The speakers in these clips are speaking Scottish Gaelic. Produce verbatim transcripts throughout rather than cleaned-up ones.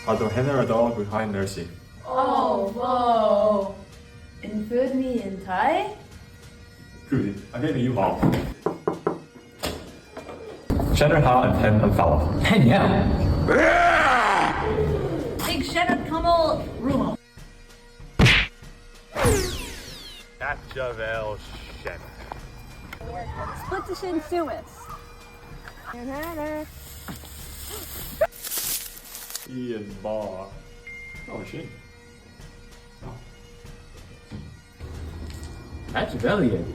Tha do sheanair a' dol gu taigh nursing. Oh, wow. Am faod mi an taigh? Cùm, I'll get the U-Haul. Seanair, tha an t-eun am falach. Thig seanair cumail rùm. Càit a bheil seanair? Splidte sinn suas. Aon, dhà. Oh, sin. Càit a bheil iad?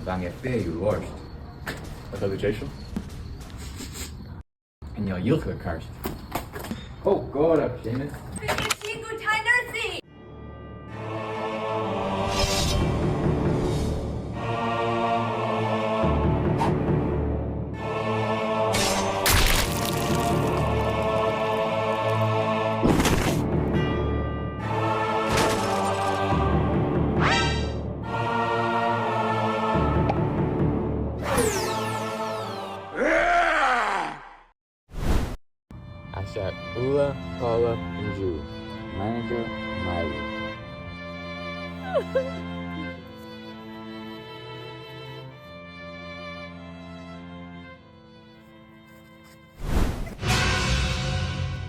Bha e fìor ghort. A bheil thu deiseil? An e a dh'fheuch thu ceart? Oh, God, Seamus. Bidh sinn gu taigh nursing. Às a h-uile càil an-diugh, manaidsear maille.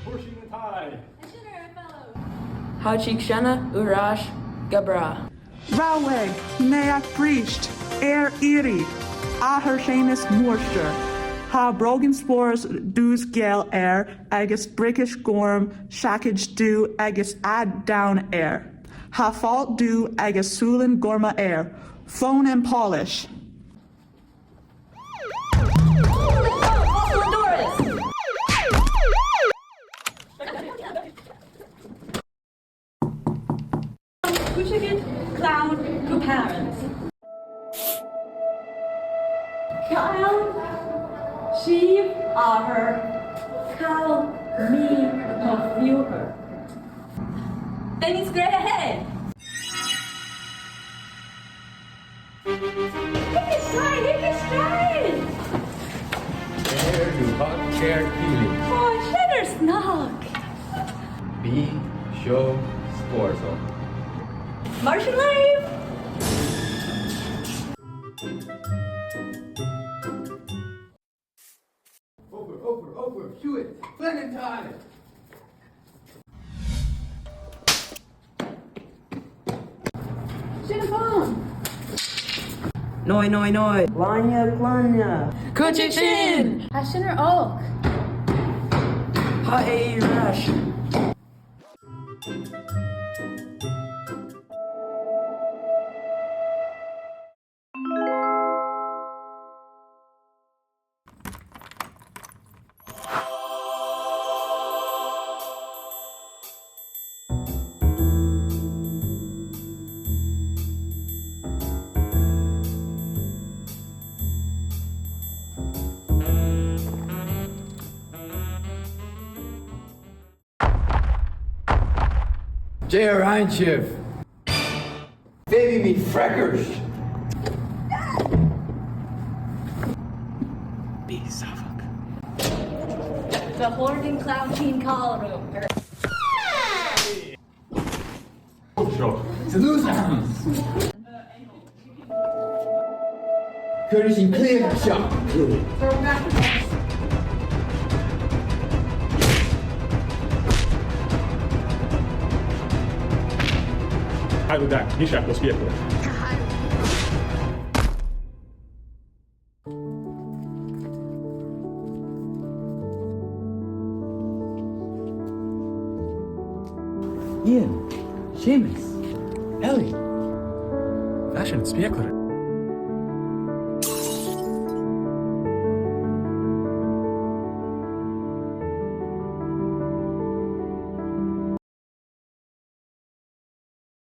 Fhuair sinn an taigh. Thòisich seanair air ais gu bràth. Rabhaidh, naidheachd bhrist, èirigh, athair Seumas Mòirtear. Tha brògan spòrs dubh-gheal air agus briogais gorm seacaid dubh agus ad donn air. Tha falt dubh agus sùilean gorma air. Fòn am poilis. Cuiridh sinn clann gu parents. Chan eil sibh athair, chan eil mi na fiughair. Dennis Gray. Thig a-steach, thig a-steach! Air do thachd, Chair Keeley. Ò, sin air snog! Bidh seo spòrsail. Mar sin leibh! Over, over, over, siuthad, Clementine! Sin am fòn! Noi, noi, noi! Glainne, glainne! Cuiridh sinn! Tha sin air olc! Tha e air ais! Dè a rinn sibh? Feumaidh mi freagairt! Bi sàmhach. The hoarding clown teen call room. Seo. It's a loose arms. Cuiridh sinn cliabh seo. Tha e gu deas, nì seo, gu spiachail. Iain, Seumas, Ellie. Bha sin spiachail.